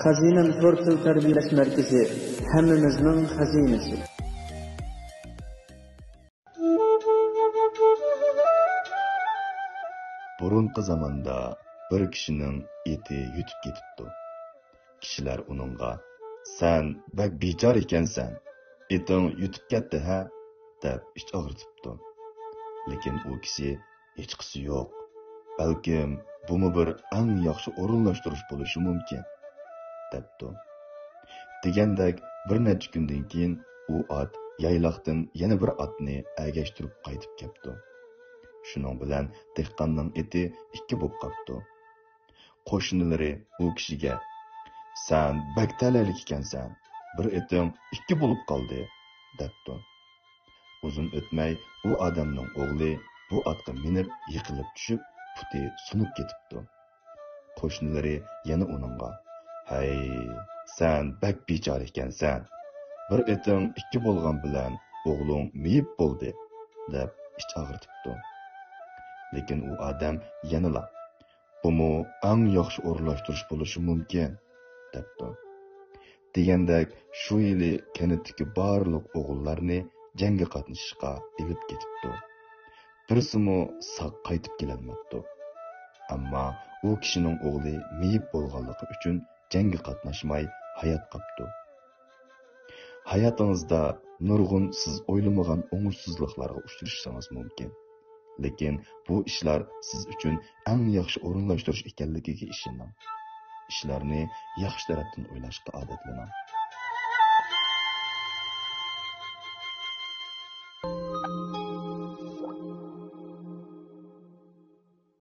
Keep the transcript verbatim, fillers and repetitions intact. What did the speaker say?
خەزىنەم تور تىل تەربىيەلەش مەركىزى، ھەممىمىزنىڭ خەزىنىسى. بۇرۇنقى زاماندا بىر كىشىنىڭ ئېتى يۈتۈپ كېتىپتۇ. كىشىلەر ئۇنىڭغا، «سەن بەك بىچارە ئىكەنسەن، ئېتىڭ يۈتۈپ كەتتى ھە؟» دەپ ئىچ ئاغرىتىپتۇ. لېكىن ئۇ كىشى، «ھېچقىسى يوق، بەلكىم بۇمۇ بىر ئەڭ ياخشى ئورۇنلاشتۇرۇش بولۇشى مۇمكىن» دەپتۇ. دېگەندەك، بىر نەچچە كۈندىن كېيىن ئۇ ئات يايلاقتىن يەنە بىر ئاتنى ئەگەشتۈرۈپ قايتىپ كەپتۇ. شۇنىڭ بىلەن دېھقاننىڭ ئېتى ئىككى بولۇپ قاپتۇ. قوشنىلىرى ئۇ كىشىگە، «سەن بەك تەلەيلىك ئىكەنسەن، بىر ئېتىڭ ئىككى بولۇپ قالدى» دەپتۇ. ئۇزۇن ئۆتمەي ئۇ ئادەمنىڭ ئوغلى بۇ ئاتقا مىنىپ يىقىلىپ چۈشۈپ، پۇتى سۇنۇپ كېتىپتۇ. قوشنىلىرى يەنە ئۇنىڭغا، «ھەي، سەن بەك بىچارە ئىكەنسەن، بىر ئېتىڭ ئىككى بولغان بىلەن ئوغلۇڭ مېيىپ بولدى» دەپ ئىچ ئاغرىتىپتۇ. لېكىن ئۇ ئادەم يەنىلا، «بۇمۇ ئەڭ ياخشى ئورۇنلاشتۇرۇش بولۇشى مۇمكىن» دەپتۇ. دېگەندەك، شۇ يىلى كەنتتىكى بارلىق ئوغۇللارنى جەڭگە قاتنىشىشقا ئېلىپ كېتىپتۇ. بىرسىمۇ ساق قايتىپ كېلەلمەپتۇ. ئەمما ئۇ كىشىنىڭ ئوغلى مېيىپ بولغانلىقى ئۈچۈن جەڭگە قاتناشماي ھايات قاپتۇ. ھاياتىڭىزدا نۇرغۇن سىز ئويلىمىغان ئوڭۇشسىزلىقلارغا ئۇچرىشىڭىز مۇمكىن. لېكىن بۇ ئىشلار سىز ئۈچۈن ئەڭ ياخشى ئورۇنلاشتۇرۇش ئىكەنلىكىگە ئىشىنىڭ. ئىشلارنى ياخشى تەرەپتىن ئويلاشقا ئادەتلىنىڭ.